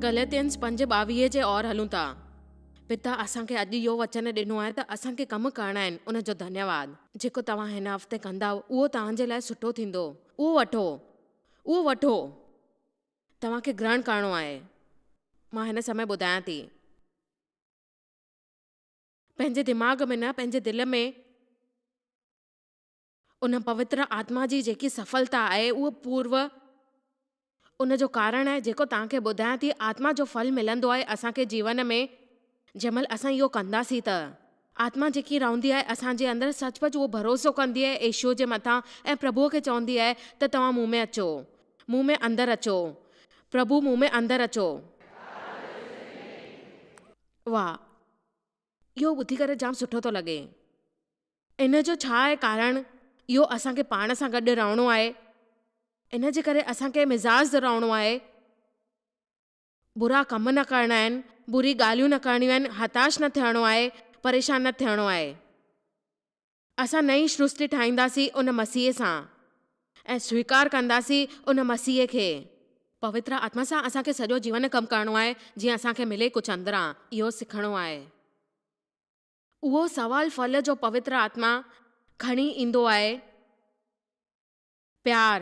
گلتينس 5:22 جي اور هلون ٿا. پتا اسان کي اڄ اهو وچن ڏنو آهي ته اسان کي ڪم ڪرڻا آهن ان جو ڌنيواد. جيڪو توهان هن هفتي ڪندائو اهو توهان جي لاء سٺو ٿيندو. اهو وٺو. اهو وٺو. توهان کي گرهڻ ڪرڻو آهي. مان هن سمي ٻڌايان ٿي. پنهنجي دماغ ۾ نه پنهنجي دل ۾. ان پوتر آتما جي جيڪي سڦلتا آهي اهو پورو ان جو ڪارڻ آهي جيڪو توهان کي ٻڌايان ٿي آتما جو ڦل ملندو آهي اسان کي جيون ۾ جنهن مهل اسان اهو ڪنداسين ته آتما جيڪي رهندي آهي اسان جي اندر سچ پچ اهو ڀروسو ڪندي آهي يشوع جي مٿان ۽ پرڀوء کي چوندي آهي ته توهان مون ۾ اچو مون ۾ اندر اچو پرڀو مون ۾ اندر اچو. واهه اهو ٻڌي ڪري جام سٺو ٿو لڳي. ان جو ڇا آهي ڪارڻ؟ اهو اسان کي پاڻ سان گڏ رهڻو آهي. ان جي ڪري اسان کي مزاج رهڻو آهي. برا ڪم نه ڪرڻا آهن، بري ڳالهيون نه ڪرڻيون آهن، هتاش نه ٿيڻو آهي، پريشان نه ٿيڻو آهي. اسان نئين سرشٽي ٺاهينداسين ان مسيح سان ۽ سويڪار ڪنداسين ان مسيح کي. پوتر آتما سان اسان کي سڄو جيون ڪم ڪرڻو آهي جيئن اسان کي ملي ڪجهه اندران اهو سکڻو آهي. اهو سوال ڦل جو پوتر آتما کڻي ايندو آهي، پيار،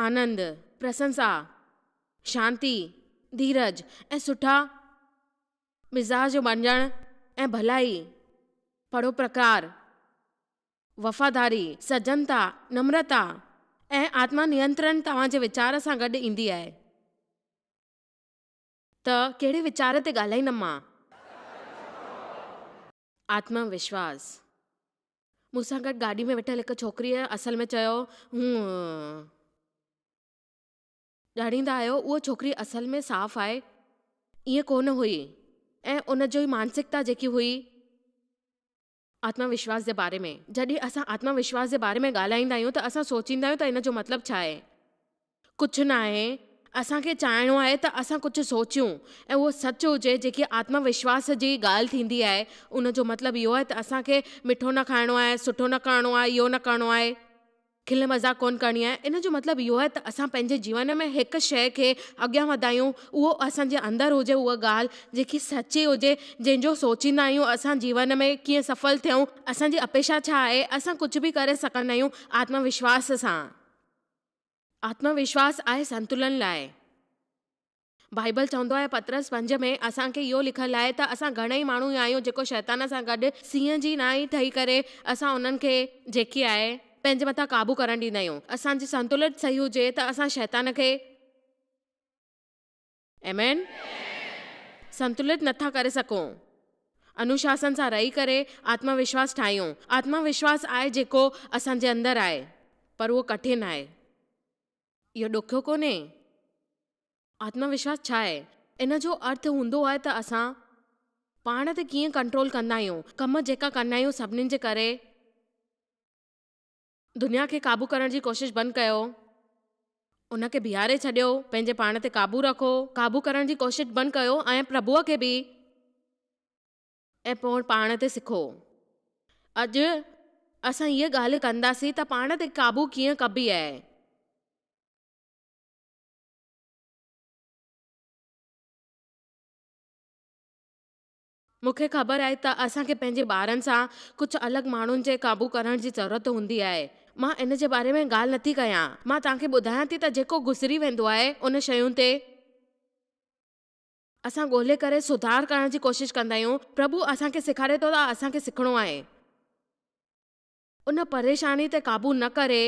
آنند، پرسنسا، شانتي، ڌيرج ۽ سٺا مزاج جو بڻجڻ ۽ ڀلائي، پروپڪار، وفاداري، سجنتا، نمرتا ۽ آتما نينترڻ توهان جي ويچار سان گڏ ايندي آهي. ته ڪهڙي ويچار تي ڳالهائيندم مان؟ آتم وشواس. مون سان گڏ گاڏي ۾ ويٺل هڪ ڇوڪريء اصل ۾ چيو، هونء. ڄاڻيندا آهيو، اها ڇوڪري اصل ۾ صاف آهي، ائين ڪونه هئي ۽ ان جي مانسڪتا جيڪي هئي، آتم وشواس جي باري ۾. جڏهن اسان آتم وشواس جي باري ۾ ڳالهائيندا آهيون ته اسان سوچيندا آهيون ته ان جو مطلب ڇا آهي؟ ڪجهه ناهي. اسان کي چاهڻو آهي ته اسان ڪجهه سوچيون ۽ اهو سچ هجي جيڪي آتم وشواس جي ڳالهه ٿيندي آهي ان جو مطلب اهو آهي ته اسان کي مٺو نه کائڻو آهي، سٺو نه ڪرڻو آهي، اهو نه ڪرڻو آهي. کل مذاق ڪونه ڪرڻي آهي. ان جو مطلب اهو آهي ته اسان پنهنجي جيون ۾ هڪ شيء کي اڳيان وڌايون، اهو اسان جي اندر هجي اها ڳالهه جيڪي سچي هجي، جنهن جو سوچيندا آهيون اسان جيون ۾ ڪيئن سڦل ٿيون، اسان جي اپيشا ڇا آهي، اسان ڪجهه به ڪري سگهندا آهيون آتم وشواس سان. آتم وشواس آهي سنتلن لاء. بائيبل چوندو آهي پطرس 5 ۾ اسان کي اهو لکيل آهي ته اسان گهڻئي ماڻهو ئي آهيون جيڪو شيطان سان گڏ سينهن جي نائين ٺهي ڪري اسان انهن کي جيڪي آهي پنهنجي مٿان قابو ڪرڻ ڏيندا آهيون اسان جي سنتولت صحيح هجي ته اسان شيطان کي Amen سنتولت نٿا ڪري سگهون انوشاسن سان رهي ڪري آتم وشواس ٺاهيون آتم وشواس آهي جيڪو اسان جي اندر آهي پر اهو ڪٺن آهي اهو ڏکيو ڪونهي. آتم وشواس ڇا آهي؟ ان جو ارٿ هوندو آهي ته اسان پاڻ تي ڪيئن ڪنٽرول ڪندا آهيون، ڪم جيڪا ڪندا آهيون سڀني جي ڪري. دنيا کي قابو ڪرڻ جي ڪوشش بند ڪيو، ان کي بيهاري ڇڏيو، پنهنجي پاڻ تي قابو رکو، قابو ڪرڻ جي ڪوشش بند ڪيو ۽ پرڀوء کي به ۽ پوء پاڻ تي سکو. اڄ اسان هيء ڳالهه ڪنداسين ته پاڻ تي قابو ڪيئن ڪبي آهي. مون کي خبر آهي ته اسان کي پنهنجي ٻارن سان ڪجهه الڳ ماڻهن جي قابو ڪرڻ جي ضرورت هوندي آهي. مان ان جي باري ۾ ڳالهه نٿي ڪيان. مان توهان کي ٻڌايان ٿي ته جيڪو گذري ويندو آهي ان شين تي اسان ڳولي ڪري سڌار ڪرڻ جي ڪوشش ڪندا آهيون. پرڀو اسان کي سيکاري ٿو ته اسان کي سکڻو آهي. ان پريشاني تي قابو نه ڪري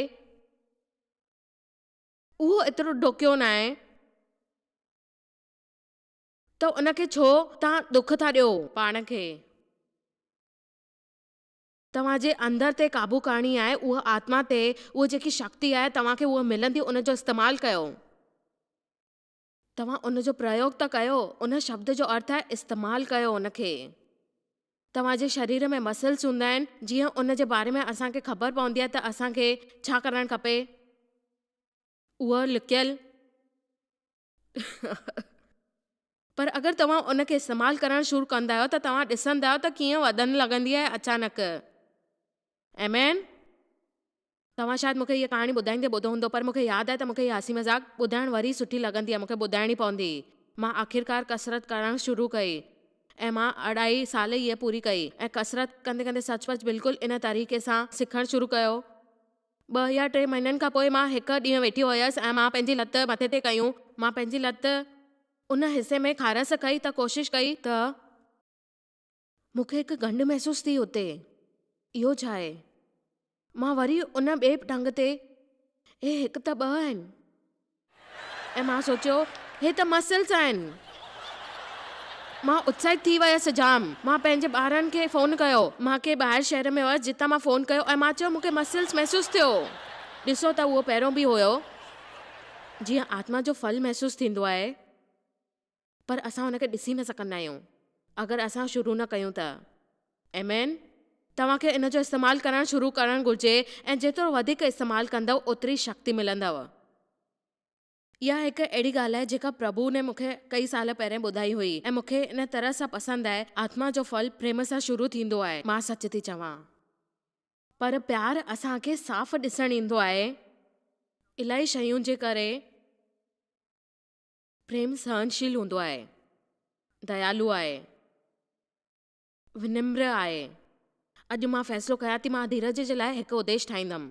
اهو ايترو ڏکيو ناهي. ته ان کي ڇو توهان ڏک ٿا ڏيو؟ پاڻ کي توهان جي اندر تي قابو ڪرڻي آهي، اها آتما تي اها جيڪي شڪتي آهي توهان کي اها ملندي ان جو استعمال ڪيو. توهان ان جو پريوگ ته ڪيو، ان شبد جو ارٿ آهي استعمال ڪيو ان کي. توهان جي شرير ۾ مسلز هوندا آهن، جيئن ان جي باري ۾ اسان کي خبر پوندي آهي ته اسان کي ڇا ڪرڻ کپي. اهو لڪيل. پر اگر توهان ان کي استعمال ڪرڻ شروع ڪندا آهيو ته توهان ڏسندا آهيو ته ڪيئن وڌڻ لڳندي آهي اچانڪ. آمين. توهان شايد مون کي هيء ڪهاڻي ٻڌائيندي ٻڌو هوندو پر مون کي ياد آهي ته مون کي هيء هسي مذاق ٻڌائڻ وري سٺي لڳندي آهي مون کي ٻڌائڻي پوندي. مان آخرڪار ڪسرت ڪرڻ شروع ڪئي ۽ مان اڍائي سال هيء پوري ڪئي ۽ ڪسرت ڪندي ڪندي سچ پچ بلڪل ان طريقي سان سکڻ شروع ڪيو. ٻه يا ٽي مهينن کان پوء مان هڪ ڏينهن ويٺي هيس ۽ مان پنهنجي لت مٿي تي ڪيون. مان پنهنجي لت ان حصي ۾ خارس ڪئي ته ڪوشش ڪئي ته. مون کي هڪ ڳنڍ محسوس ٿي اتي. اهو ڇا آهي؟ مان وري ان ٻئي ٽنگ تي، اهي هڪ ته ٻه آهن. ۽ مان سوچيو، هي ته مسلز آهن. مان اتساهت ٿي ويس جام. مان پنهنجي ٻارن کي فون ڪيو. مان ڪنهن ٻاهر شهر ۾ هيس جتان مان فون ڪيو ۽ مان چيو مون کي مسلز محسوس ٿيو. ڏسو ته اهو پهريون به هيو. جيئن آتما جو ڦل محسوس ٿيندو آهي. پر اسان ان کي ڏسي نه سگهندا آهيون اگر اسان شروع نه ڪيون ته. آمين. توهان کي ان جو استعمال ڪرڻ شروع ڪرڻ گهرجي ۽ جيترو وڌيڪ استعمال ڪندؤ اوتري شڪتي ملندؤ. اها هڪ اهڙي ڳالهه آهي جيڪا پرڀو ني مون کي ڪئي سال پهرين ٻڌائي هئي ۽ مون کي ان طرح سان پسند آهي آتما جو ڦل پريم سان شروع ٿيندو آهي. مان سچ ٿي چوان. پر پيار اسان کي صاف ڏسڻ ايندو آهي. الاهي شيون جي ڪري. پريم سهنشيل هوندو آهي، ديالو آهي، ونمر آهي. اڄ مان فيصلو ڪيان ٿي مان ڌيرج جي لاء هڪ اديش ٺاهيندم.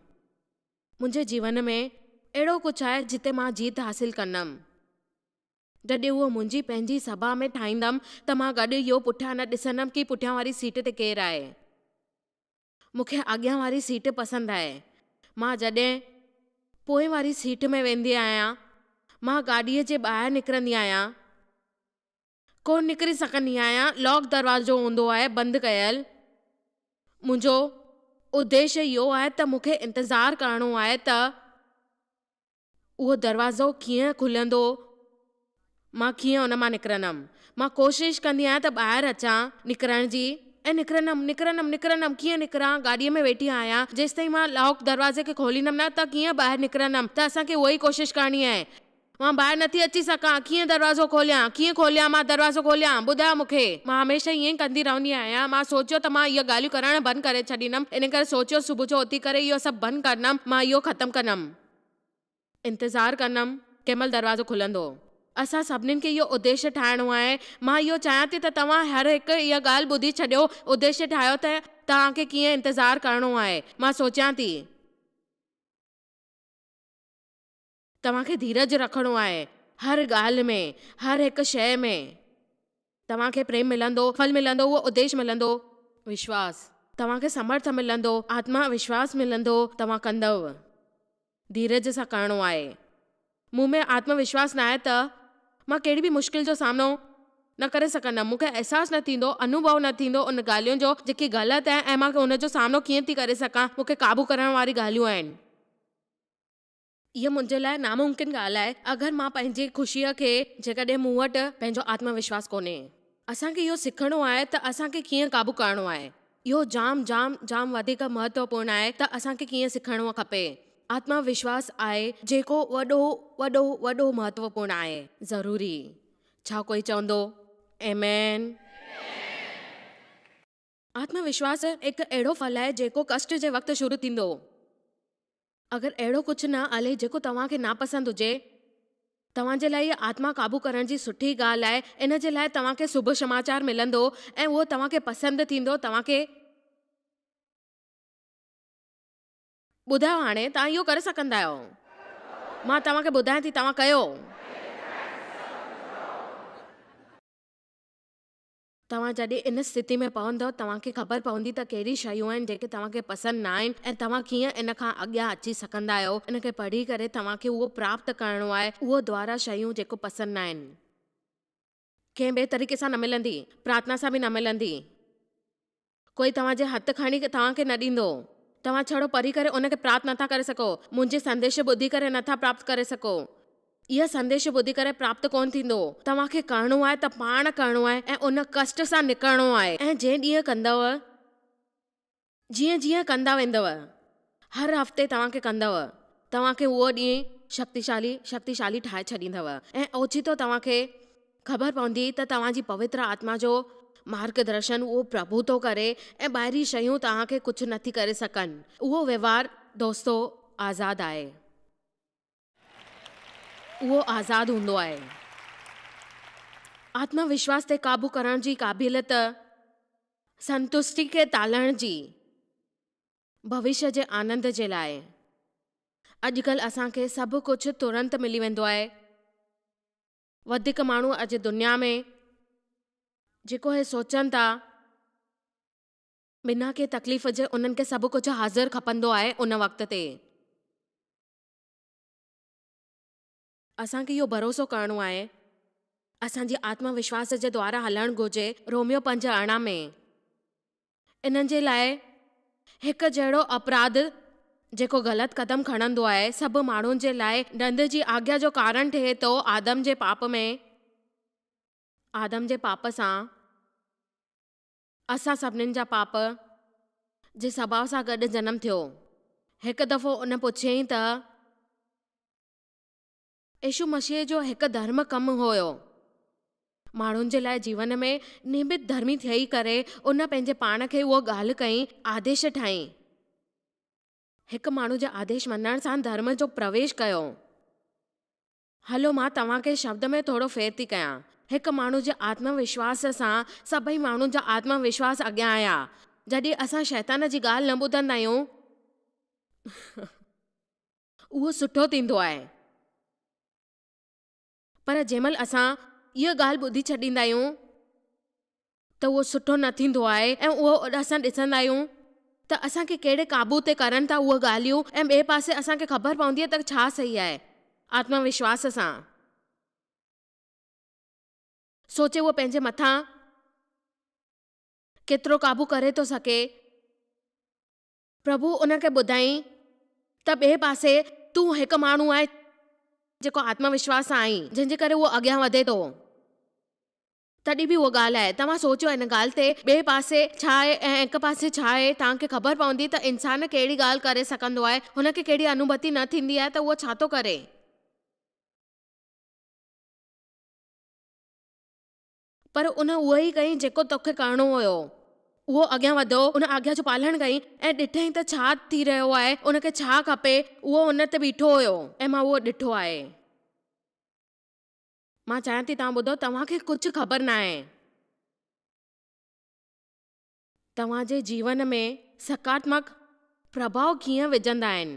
منهنجي جيون ۾ اهڙو ڪجهه آهي جتي مان جيت حاصل ڪندم. جڏهن اهو منهنجي پنهنجي سڀا ۾ ٺاهيندم ته مان گڏ اهو پٺيان نه ڏسندم ڪي پٺيان واري سيٽ تي ڪير آهي. مون کي اڳيان واري سيٽ پسند آهي. مان جڏهن پوئين واري سيٽ ۾ ويندي آهيان، مان گاڏيء جي ٻاهر نڪرندي آهيان. ڪونه نڪري سگهندي آهيان، لاڪ دروازو هوندو آهي بند ڪيل. منهنجو اديش اهو آهي ته مون کي انتظار ڪرڻو آهي ته. اهو دروازو ڪيئن کلندو، مان ڪيئن ان مان نڪرندم. مان ڪوشش ڪندي آهيان ته ٻاهر اچان نڪرڻ جي ۽ نڪرندم، نڪرندم، نڪرندم، ڪيئن نڪران، گاڏيء ۾ ويٺي آهيان، جيستائين مان لاڪ دروازي کي کوليندم نه ته ڪيئن ٻاهر نڪرندم ته اسان کي اها ئي ڪوشش ڪرڻي آهي. مان ٻاهر نٿي اچي سگهان، ڪيئن دروازو کوليان، ڪيئن کوليان، مان دروازو کوليان، ٻڌايو مون کي. مان هميشه ائين ئي ڪندي رهندي آهيان، مان سوچيو ته مان اهي ڳالهيون ڪرڻ بند ڪري ڇڏيندم، ان ڪري سوچيو صبح جو اٿي ڪري اهو سڀ بند ڪندم، مان اهو ختم ڪندم. انتظار ڪندم، ڪنهن مهل دروازو کلندو. اسان سڀنين کي اهو اديش ٺاهڻو آهي. مان اهو چاهيان ٿي ته توهان هر هڪ اها ڳالهه ٻڌي ڇڏيو، اديش ٺاهيو ته توهان کي ڪيئن انتظار ڪرڻو آهي. مان سوچيان ٿي. توهان کي ڌيرج رکڻو آهي، هر ڳالهه ۾، هر هڪ شيء ۾. توهان کي پريم ملندو، ڦل ملندو، اهو اديش ملندو. وشواس. توهان کي سمرٿ ملندو، آتما وشواس ملندو، توهان ڪندؤ. ڌيرج سان ڪرڻو آهي. مون ۾ آتم وشواس ناهي ته مان ڪهڙي به مشڪل جو سامنو نه ڪري سگهندم. مون کي احساس نه ٿيندو، انوڀو نه ٿيندو ان ڳالهين جو جيڪي غلط آهن ۽ مان ان جو سامنو ڪيئن ٿي ڪري سگهان. مون کي قابو ڪرڻ واري ڳالهيون آهن. اها منهنجي لاء ناممڪن ڳالهه آهي اگر مان پنهنجي خوشيء کي جيڪڏهن مون وٽ پنهنجو آتم وشواس ڪونهي. اسان کي اهو سکڻو آهي ته اسان کي ڪيئن قابو ڪرڻو آهي. اهو جام جام جام وڌيڪ مهتوپورڻ آهي ته اسان کي ڪيئن سکڻو کپي. آتما وشواس آهي جيڪو وڏو وڏو وڏو مهتوپورڻ آهي. ضروري. ڇا ڪوئي چوندو آمين. آتما وشواس هڪ اهڙو ڦل آهي جيڪو ڪشٽ جي وقت شروع ٿيندو. اگر اهڙو ڪجهه نه هلي جيڪو توهان کي ناپسند هجي، توهان جي لاء اها آتما قابو ڪرڻ جي سٺي ڳالهه آهي، ان جي لاء توهان کي شڀ سماچار ملندو ۽ اهو توهان کي پسند ٿيندو، توهان کي. ٻڌايو هاڻي توهان اهو ڪري سگهندا آهيو؟ مان توهان کي ٻڌايان ٿي توهان ڪيو. توهان جڏهن ان اسٿتي ۾ پوندؤ، توهان کي خبر پوندي ته ڪهڙي شيون آهن جيڪي توهان کي پسند نه آهن ۽ توهان ڪيئن ان کان اڳيان اچي سگهندا آهيو. ان کي پڙهي ڪري توهان کي اهو پراپت ڪرڻو آهي، اهو دوارا شيون جيڪو پسند نه آهن. ڪنهن ٻئي طريقي سان نه ملندي، پرارٿنا سان به نه ملندي. ڪوئي توهان جي هٿ کڻي توهان کي نه ڏيندو. توهان ڇڙو پڙهي ڪري ان کي پراپت نٿا ڪري سگهو. منهنجي سنديش ٻڌي ڪري نٿا پراپت ڪري سگهو. اهو سنديش ٻڌي ڪري پراپت ڪونه ٿيندو. توهان کي ڪرڻو آهي ته پاڻ ڪرڻو آهي ۽ ان ڪشٽ سان نڪرڻو آهي ۽ جنهن ڏينهن ڪندؤ، جيئن جيئن ڪندا ويندؤ، هر هفتي توهان کي ڪندؤ، توهان کي اهو ڏينهن شڪتيشالي، شڪتيشالي ٺاهي ڇڏيندؤ ۽ اوچتو توهان کي خبر پوندي ته توهان جي پوتر آتما جو مارگ درشن اهو پرڀو ٿو ڪري ۽ ٻاهرين شيون توهان کي ڪجهه نٿي ڪري سگهن. اهو وهنوار دوستو آزاد آهي. اهو آزاد هوندو آهي. آتم وشواس تي قابو ڪرڻ جي قابليت، سنتشٽي کي تالڻ جي، ڀوشيه جي آنند جي لاء. اڄڪلهه اسان کي سڀ ڪجهه ترنت ملي ويندو آهي. وڌيڪ ماڻهو اڄ دنيا ۾ جيڪو هي سوچن ٿا، بنا ڪنهن تڪليف جي انهن کي سڀ ڪجهه حاضر کپندو آهي ان وقت تي. اسان کي اهو ڀروسو ڪرڻو آهي. اسان جي آتم وشواس جي دوارا هلڻ گهرجي روميو 5:18 ۾. انهن جي لاء هڪ جهڙو اپراڌ جيڪو غلط قدم کڻندو آهي سڀ ماڻهن جي لاء ڏنڊ جي آگيا جو ڪارڻ ٺهي ٿو آدم جي پاپ ۾. آدم جي پاپ سان. اسان سڀنين جا پاپ جي سڀاء سان گڏ جنم ٿيو. هڪ دفعو ان پڇيائين ته يسوع مسيح جو هڪ ڌرم ڪم هيو. ماڻهن جي لاء جيون ۾ نيمت ڌرمي ٿئي ڪري ان پنهنجي پاڻ کي اهو ڳالهه ڪئي آديش ٺاهين. هڪ ماڻهو جي آديش مڃڻ سان ڌرم جو پرويش ڪيو. هلو مان توهان کي شبد ۾ ٿورو ڦير ٿي ڪيان. هڪ ماڻهو جي آتم وشواس سان سڀئي ماڻهن جا آتم وشواس اڳيان آيا. جڏهن اسان شيطان جي ڳالهه نه ٻڌندا آهيون اهو سٺو ٿيندو آهي. پر جنهن مهل اسان اها ڳالهه ٻڌي ڇڏيندا آهيون ته اهو سٺو نه ٿيندو آهي ۽ اهو اسان ڏسندا آهيون ته اسان کي ڪهڙي قابو تي ڪرن ٿا اهي ڳالهيون ۽ ٻئي پاسي اسان کي خبر پوندي آهي ته ڇا صحيح آهي آتم وشواس سان سوچي اهو پنهنجي مٿان ڪيترو قابو ڪري ٿو سگهي. پرڀو ان کي ٻڌائين ته ٻئي پاسي تون هڪ ماڻهو آهين جيڪو آتم وشواس سان آهين جنهن جي ڪري اهو اڳيان وڌي ٿو. تڏهن به اها ڳالهه آهي. توهان سوچيو ان ڳالهه تي، ٻئي پاسي ڇا آهي ۽ هڪ پاسي ڇا آهي، توهان کي خبر پوندي ته انسان ڪهڙي ڳالهه ڪري سگهندو آهي، هن کي ڪهڙي انوڀتي نه ٿيندي آهي ته اهو ڇا ٿو ڪري. پر ان اهو ئي ڪئي جيڪو توکي ڪرڻو هيو. اهو اڳيان وڌيو، ان آگيا جو پالڻ ڪئي ۽ ڏٺئين ته ڇا ٿي رهيو آهي، ان کي ڇا کپي، اهو ان تي بيٺو هيو ۽ مان اهو ڏٺو آهي. مان چاهيان ٿي توهان ٻڌو توهان کي ڪجهه خبر ناهي. توهان جي جيون ۾ سڪارتمڪ پرڀاء ڪيئن وجهندا آهن.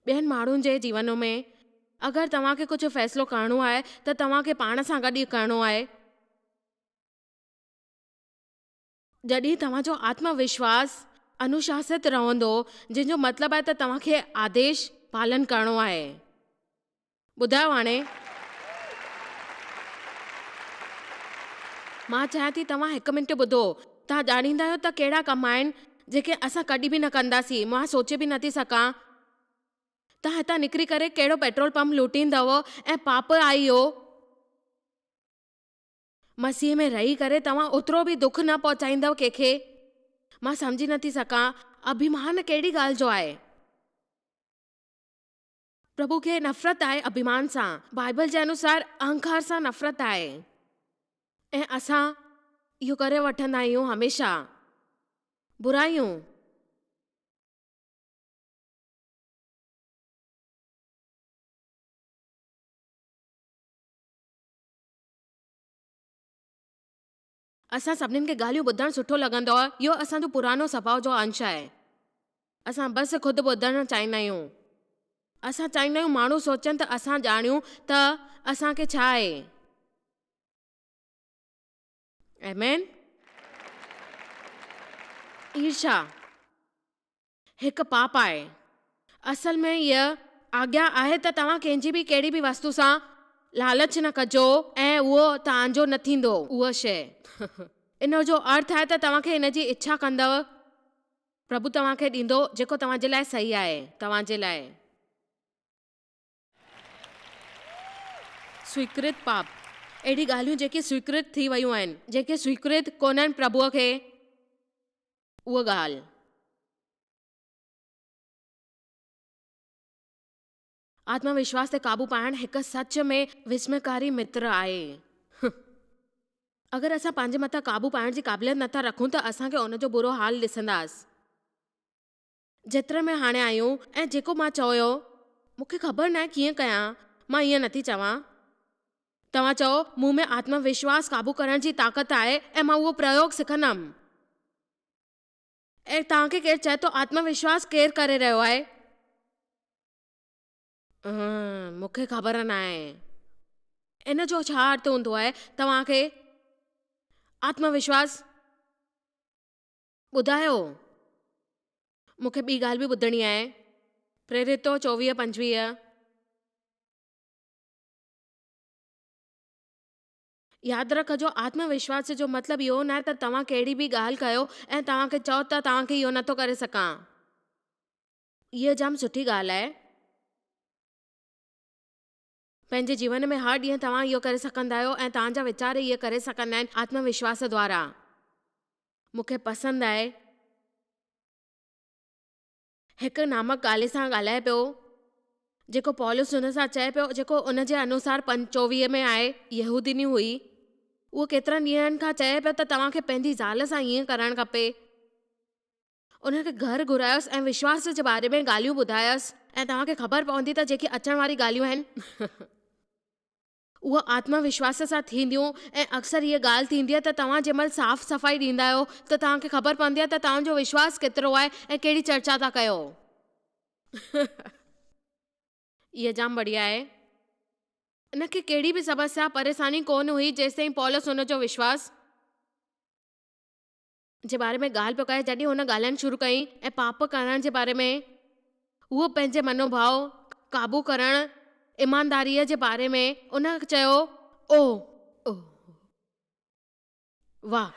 ٻين ماڻهن جي جيون ۾ اگر توهان کي ڪجهه فيصلو ڪرڻو آهي ته توهان کي پاڻ سان گڏ ئي ڪرڻو آهي. جڏهن توهان جو آتم وشواس انوشاست رهندو جنهن جو مطلب آهي ته توهان کي آديش پالن ڪرڻو آهي. ٻڌايو هاڻي. مان چاهيان ٿي توهان هڪ منٽ ٻڌو. توهان ڄاڻيندا آهيو ته ڪهڙا ڪم آهن جيڪي اسان ڪڏهن به نه ڪنداسين. مان سوچي به نٿي سگهان. توهان هتان نڪري ڪري ڪهڙو پيٽرول پمپ لوٽيندؤ ۽ پاپ آهي اهو. مسيح ۾ رهي ڪري توهان اوترو به دک نه پهچائيندؤ ڪنهن کي. مان سمجهي نٿي سگهان اڀيمان ڪهڙي ڳالهه جو آهي. پرڀو کي نفرت آهي اڀيمان سان. بائيبل جي انوسار اهنڪار سان نفرت آهي ۽ اسان اهو ڪري وٺندا آهيون هميشه برايون. اسان سڀنين کي ڳالهيون ٻڌڻ سٺو لڳندو آهي، اهو اسان جو پراڻو سڀاء جو انش آهي. اسان بس خود ٻڌڻ چاهيندا آهيون. اسان چاهيندا آهيون ماڻهو سوچن ته اسان ڄاڻيون ته اسان کي ڇا آهي. آمين. ايرشا. هڪ پاپ آهي. اصل ۾ هيء آگيا آهي ته توهان ڪنهن جي به ڪهڙي به وستو سان لالچ نه ڪجو ۽ اهو توهان جو نه ٿيندو. اها شيء. ان جو ارٿ آهي ته توهان کي ان جي اڇا ڪندؤ، پرڀو توهان کي ڏيندو جيڪو توهان جي لاء صحيح آهي، توهان جي لاء. سويڪرت پاپ، اهڙي ڳالهيون جيڪي سويڪرت ٿي ويون آهن، جيڪي سويڪرت ڪونهن پرڀوء کي اها ڳالهه. آتم وشواس تي قابو پائڻ هڪ سچ ۾ وسميڪاري متر آهي. اگر اسان پنهنجي مٿان قابو پائڻ جي قابليت نٿا رکون ته اسان کي ان جو برو حال ڏسنداس. جيتري ۾ هاڻي آهيون ۽ جيڪو مان چيو، مون کي خبر ناهي ڪيئن ڪيان، مان ائين نٿي چوان. توهان چئو، مون ۾ آتم وشواس قابو ڪرڻ جي طاقت آهي ۽ مان اهو پريوگ سکندم. ۽ توهان کي ڪير چئي ٿو آتم وشواس ڪير ڪري رهيو آهي؟ مون کي خبر ناهي. ان جو ڇا ارٿ هوندو آهي توهان کي آتم وشواس؟ ٻڌايو. مون کي ٻي ڳالهه به ٻڌڻي آهي. پريرتو 24 25. ياد رکجو آتم وشواس جو مطلب اهو ناهي ته توهان ڪهڙي به ڳالهه ڪيو ۽ توهان کي چئو ته توهان کي اهو نٿو ڪري سگهان. اها جام سٺي ڳالهه آهي. پنهنجي جيون ۾ هر ڏينهن توهان اهو ڪري سگهندا آهيو ۽ توهان جا ويچار اهي ڪري سگهندا آهن آتم وشواس دوارا. مون کي پسند آهي. هڪ نامڪ ڳالهي سان ڳالهائي پيو، جيڪو پولس هن سان چئي پيو، جيڪو ان جي انوسار پنج 24 ۾ آهي، يهوديني هئي. اهو ڪيترن ڏينهن کان چئي پيو ته توهان کي پنهنجي زال سان ائين ڪرڻ کپي. ان کي گهر گهرايس ۽ وشواس جي باري ۾ ڳالهيون ٻڌايس ۽ توهان کي خبر پوندي ته جيڪي اچڻ واري ڳالهيون آهن. اهي آتم وشواس سان ٿينديون ۽ اڪثر هيء ڳالهه ٿيندي آهي ته توهان جنهن مهل صاف صفائي ڏيندا آهيو ته توهان کي خبر پوندي آهي ته توهان جو وشواس ڪيترو آهي ۽ ڪهڙي چرچا ٿا ڪيو. اها جام بڙيا آهي. ان کي ڪهڙي به سمسيا، پريساني ڪونه هئي جيستائين پولس هن جو وشواس. جي باري ۾ ڳالهه پيو ڪري، جڏهن هن ڳالهائڻ شروع ڪئي ۽ پاپ ڪرڻ جي باري ۾، هوء پنهنجي منوڀاء قابو ڪرڻ، ايمانداريء جي باري ۾، ان چيو، اوه! اوه! واهه!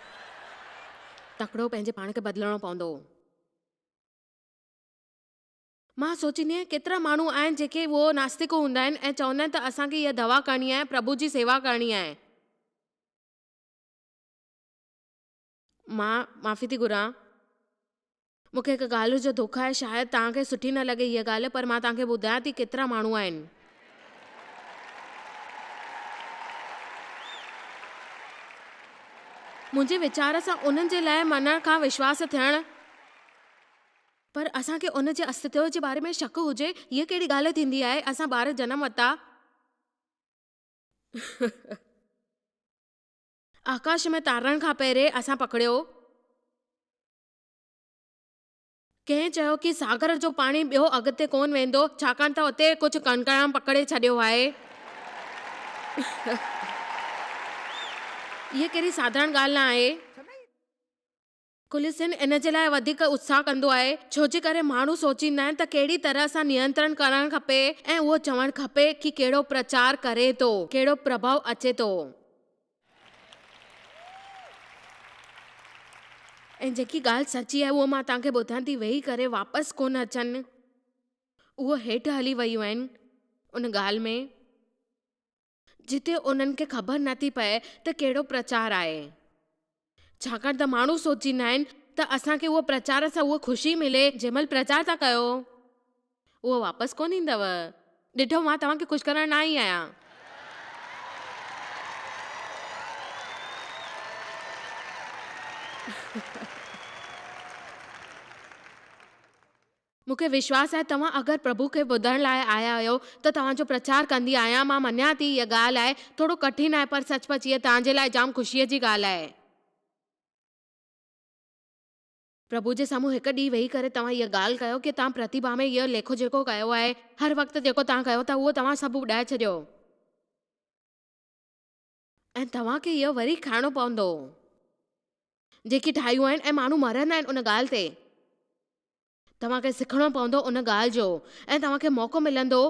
تڪڙو پنهنجي پاڻ کي بدلڻو پوندو. مان سوچيندي آهيان ڪيترا ماڻهو آهن جيڪي اهو ناستڪ هوندا آهن ۽ چوندا آهن ته اسان کي هيء دوا ڪرڻي آهي، پرڀو جي سيوا ڪرڻي آهي. مان معافي ٿي گهران. مون کي هڪ ڳالهه جو دک آهي، شايد توهان کي سٺي نه لڳي هيء ڳالهه، پر مان توهان کي ٻڌايان ٿي ڪيترا ماڻهو آهن. منهنجي ويچار سان انهن جي لاء مڃڻ کان وشواس ٿيڻ. پر اسان کي ان جي استتو جي باري ۾ شڪ هجي، هيء ڪهڙي ڳالهه ٿيندي آهي، اسان ٻار جنم ورتا. آڪاش ۾ تارڻ کان پهرين اسان پڪڙيو. ڪنهن چيو ڪي ساگر جو پاڻي ٻيو اڳتي ڪونه ويندو ڇاڪاڻ ته اتي ڪجهه ڪڻڪڻان پڪڙي ڇڏيو آهي. هيء ڪهڙي ساڌارڻ ڳالهه نه آهي. ڪليسين ان جي لاء وڌيڪ اتساهه ڪندو آهي، ڇو جي ڪري ماڻهو سوچيندا آهن ته ڪهڙي طرح سان نينترڻ ڪرڻ کپي ۽ اهو چوڻ کپي ڪي ڪهڙو پرچار ڪري ٿو، ڪهڙو پرڀاء اچي ٿو. ۽ جيڪي ڳالهه سچي آهي اهو مان توهان کي ٻڌايان ٿي، ويهي ڪري واپس ڪونه اچن، اهو هيٺ هلي ويون آهن ان ڳالهه ۾. جتي انهن کي خبر نه ٿي پئي ته ڪهڙو پرچار آهي. ڇاڪاڻ ته ماڻهو سوچيندا آهن ته اسان کي اهو پرچار سان اها خوشي ملي جنهن مهل پرچار ٿا ڪيو اهو واپس ڪونه ايندو. ڏٺو مان توهان کي خوش ڪرڻ نه آئي آهيان. مون کي وشواس آهي توهان اگر پرڀو کي ٻڌڻ لاء آيا آهيو ته توهان جو پرچار ڪندي آهيان. مان مڃان ٿي هيء ڳالهه آهي ٿورو ڪٺن آهي پر سچ پچ هيء توهان جي لاء جام خوشيء جي ڳالهه آهي. پرڀو جي سامهون هڪ ڏينهن ويهي ڪري توهان هيء ڳالهه ڪيو ڪي توهان پرتيڀا ۾ هيء ليکو جيڪو ڪيو آهي هر وقت جيڪو توهان ڪيو ٿا اهو توهان سڀ ٻڌائي ڇڏيو ۽ توهان کي اهو وري کائڻو پوندو جيڪي ٺاهيون آهن ۽ ماڻهو مرندا آهن ان ڳالهه تي. توهان کي سکڻو پوندو ان ڳالهه جو ۽ توهان کي موقعو ملندو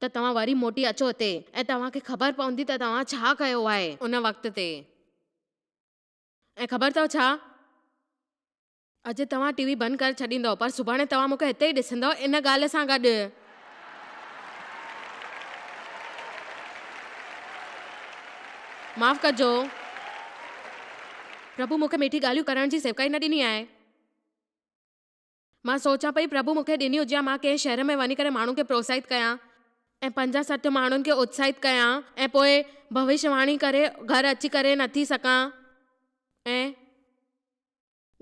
ته توهان وري موٽي اچو هتي ۽ توهان کي خبر پوندي ته توهان ڇا ڪيو آهي ان وقت تي ۽ خبر اٿو ڇا؟ اڄ توهان ٽي وي بند ڪري ڇڏيندؤ پر سڀاڻي توهان مون کي هتي ئي ڏسندؤ ان ڳالهه سان گڏ. معاف ڪجو. پرڀو مون کي ميٺي ڳالهيون ڪرڻ جي سيوڪائي نه ڏني آهي. مان سوچان پئي پرڀو مون کي ڏني هجي ها مان ڪنهن شهر ۾ وڃي ڪري ماڻهن کي پروتساهت ڪيان ۽ 50 60 ماڻهن کي اتساهت ڪيان ۽ پوء ڀوشيه واڻي ڪري گهر اچي ڪري نه ٿي سگهان ۽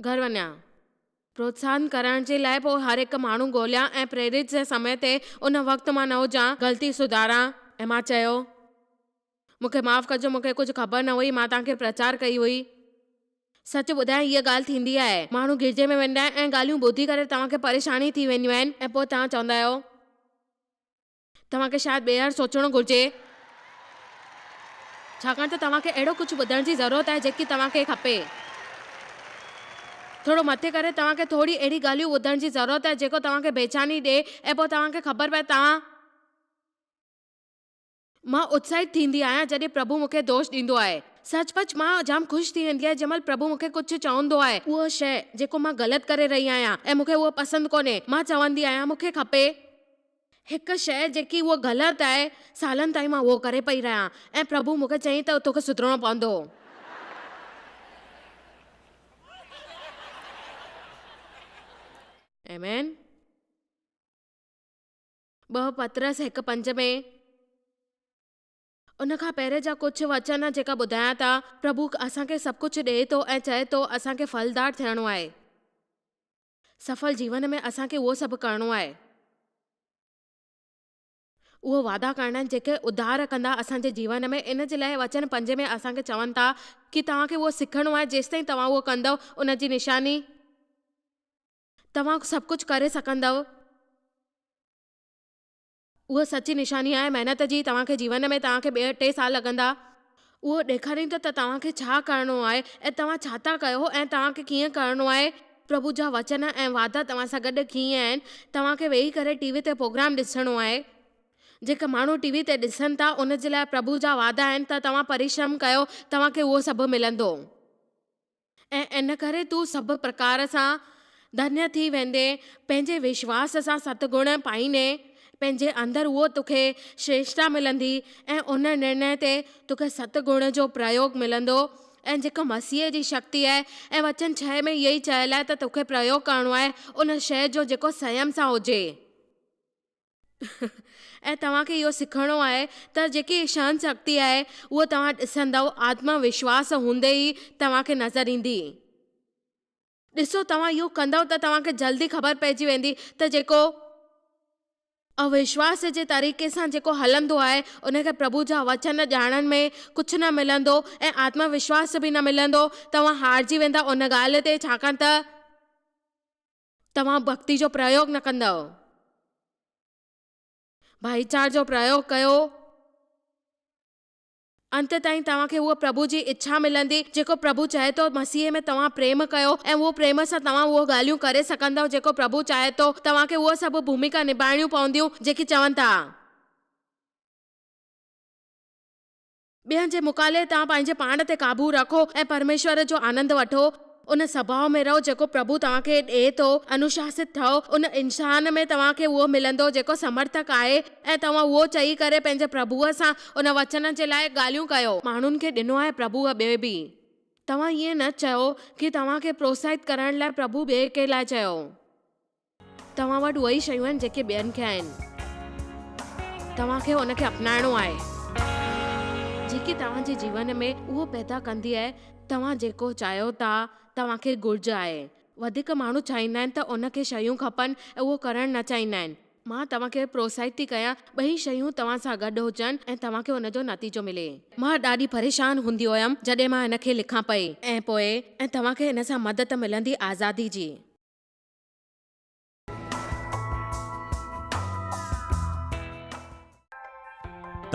گهر وڃان. پروتساهن ڪرڻ جي لاء پوء هر هڪ ماڻهو ڳوليان ۽ پريرت جي سمي تي ان وقت مان نه هجان، غلطي سڌاران. ۽ مان چيو، مون کي معاف ڪجو، مون کي ڪجهه خبر نه هئي، مان توهان کي پرچار ڪئي هئي. سچ ٻڌايان هيء ڳالهه ٿيندي آهي. ماڻهو گرجي ۾ ويندا آهن ۽ ڳالهيون ٻڌي ڪري توهان کي پريشاني ٿي وينديون آهن ۽ پوء توهان چوندا آهيو، توهان کي شايد ٻيهر سوچڻو گهرجي. ڇاڪاڻ ته توهان کي اهڙو ڪجهه ٻڌڻ جي ضرورت آهي جيڪي توهان کي کپي. ٿورو مٿي ڪري توهان کي ٿوري اهڙي ڳالهيون ٻڌڻ جي ضرورت آهي جيڪو توهان کي بيچاني ڏئي ۽ پوء توهان کي خبر پئي توهان. مان اتساهت ٿيندي آهيان جڏهن پرڀو مون کي دوش ڏيندو آهي. سچ پچ مان جام خوش ٿي ويندي آهيان جنهن مهل پرڀو مون کي ڪجهه چوندو آهي. اهو شيء جيڪو مان غلط ڪري رهي آهيان ۽ مون کي اهو پسند ڪونهي. مان چوندي آهيان مون کي کپي هڪ شيء جيڪي اهو غلط آهي. سالن تائين مان اهو ڪري پئي رهيان ۽ پرڀو مون کي چيائين ته توکي سڌرڻو پوندو. آمين. 2 پطرس هڪ پنج ۾، ان کان پهرين جا ڪجهه وچن جيڪا ٻڌايان ٿا، پرڀو اسان کي سڀ ڪجهه ڏئي ٿو ۽ چئي ٿو اسان کي ڦلدار ٿيڻو آهي. سڦل جيون ۾ اسان کي اهو سڀ ڪرڻو آهي. اهو وعدا ڪرڻا آهن جيڪي اڌار ڪندا اسان جي جيون ۾. ان جي لاء وچن پنج ۾ اسان کي چون ٿا ڪي توهان کي اهو سکڻو آهي جيستائين توهان اهو ڪندؤ ان جي نشاني توهان سڀ ڪجهه ڪري سگهندؤ. اها سچي نشاني آهي محنت جي توهان کي جيون ۾ توهان کي ٻه ٽي سال لڳندا. اهو ڏيکاريندو ته توهان کي ڇا ڪرڻو آهي ۽ توهان ڇا ٿا ڪيو ۽ توهان کي ڪيئن ڪرڻو آهي. پرڀو جا وچن ۽ وعدا توهان سان گڏ ڪيئن آهن. توهان کي ويهي ڪري ٽي وي تي پروگرام ڏسڻو آهي. جيڪي ماڻهو ٽي وي تي ڏسن ٿا ان جي لاء پرڀو جا وعدا آهن ته توهان پريشرم ڪيو توهان کي اهو سڀ ملندو. ۽ ان ڪري تون سڀ پرڪار سان ڌنيه ٿي ويندين، پنهنجي وشواس سان ستگڻ پائيندين، پنهنجي اندر اهو توکي شريشٽا ملندي ۽ ان نرني تي توکي ستگڻ جو پريوگ ملندو ۽ جيڪا مسيح جي شڪتي آهي ۽ وچن ڇهه ۾ اهو ئي چيل آهي ته توکي پريوگ ڪرڻو آهي ان شيء جو جيڪو سنيم سان هجي. ۽ توهان کي اهو سکڻو آهي ته جيڪي سهن شڪتي آهي اهو توهان ڏسندؤ آتم وشواس هوندي ئي توهان کي نظر ايندي. ڏسو توهان اهو ڪندؤ ته توهان کي جلدي خبر پئجي ويندي ته جيڪو اوشواس جي طريقي سان جيڪو هلندو آهي ان کي پرڀو جا وچن ڄاڻڻ ۾ ڪجهه نه ملندو ۽ آتم وشواس به نه ملندو توهان هارجي ويندا ان ڳالهه تي ڇاڪاڻ ته توهان ڀڳتي جو پريوگ نه ڪندؤ. ڀائيچار جو پريوگ ڪيو. انت تائين توهان کي اهو پرڀو جي اڇا ملندي، جيڪو پرڀو چاهي ٿو. مسيح ۾ توهان پريم ڪيو ۽ اهو پريم سان توهان اهو ڳالهيون ڪري سگهندؤ جيڪو پرڀو چاهي ٿو. توهان کي اهو سڀ ڀوميڪا نڀائڻيون پونديون جيڪي چون ٿا. ٻين جي مقالي تان پنهنجي پاڻ تي قابو رکو ۽ پرميشور جو آنند وٺو. ان سڀاء ۾ رهو جيڪو پرڀو توهان کي ڏئي ٿو. انوشاست ٺهو. ان انسان ۾ توهان کي اهو ملندو جيڪو سمرٿڪ آهي ۽ توهان اهو چئي ڪري پنهنجي پرڀوء سان ان وچن جي لاء ڳالهيون ڪيو. ماڻهن کي ڏنو آهي پرڀوء ٻئي به. توهان ائين نه چئو ڪي توهان کي پروتساهت ڪرڻ لاء پرڀو ٻئي ڪنهن لاء چيو. توهان وٽ اهي ئي شيون آهن جيڪي ٻين کي آهن. توهان کي ان کي اپنائڻو آهي. جيڪي توهان جي جيون ۾ اهو پيدا ڪندي آهي توهان جيڪو چاهيو ٿا توهان کي گهرج آهي. وڌيڪ ماڻهو چاهيندا آهن ته ان کي شيون کپن ۽ اهو ڪرڻ نه چاهيندا آهن. مان توهان کي پروتساهت ٿي ڪيان ٻئي شيون توهان سان گڏ هجن ۽ توهان کي ان جو نتيجو ملي. مان ڏاڍي پريشان هوندي هيم جڏهن مان هن کي لکان پئي ۽ پوء ۽ توهان کي ان سان مدد ملندي آزادي جي.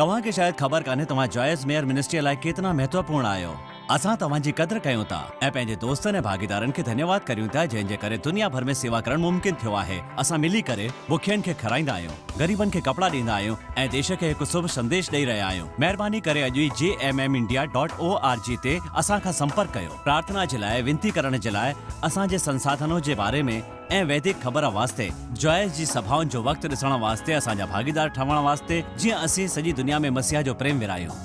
توهان کي شايد خبر ڪانهي توهان جوائس ميئر منسٽريء لاء ڪيتنا مهتوپورڻ آهيو. اسان توهان جي قدر ڪيون ٿا ۽ پنهنجي دوستن ۽ ڀاڳيدارن کي ڌنيواد ڪريون ٿا جنهن جي ڪري دنيا ڀر ۾ سيوا ڪرڻ ممڪن ٿيو آهي. اسان ملي ڪري بکين کي کارائيندا آهيون، غريبن کي ڪپڙا ڏيندا آهيون ۽ ديش کي هڪ شڀ سنديش ڏئي رهيا آهيون. مهرباني ڪري اڄ ئي J M M India dot O R G تي اسان کان سمپرڪ ڪيو. پرارٿنا جي لاء وينتي ڪرڻ جي لاء اسان جي سنساڌنو جي باري ۾ ۽ ويدڪ خبر واسطي جوائس جي سڀائن جو وقت ڏسڻ واسطي اسان جا ڀاڳيدار ٺهڻ واسطي جيئن اسين سڄي دنيا ۾ مسيح جو پريم ورهايون.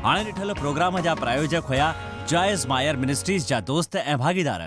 هاڻي ڏٺل پروگرام جا پرايوجڪ هيا جوائس مائر منسٽريز جا دوست ۽ ڀاڳيدار.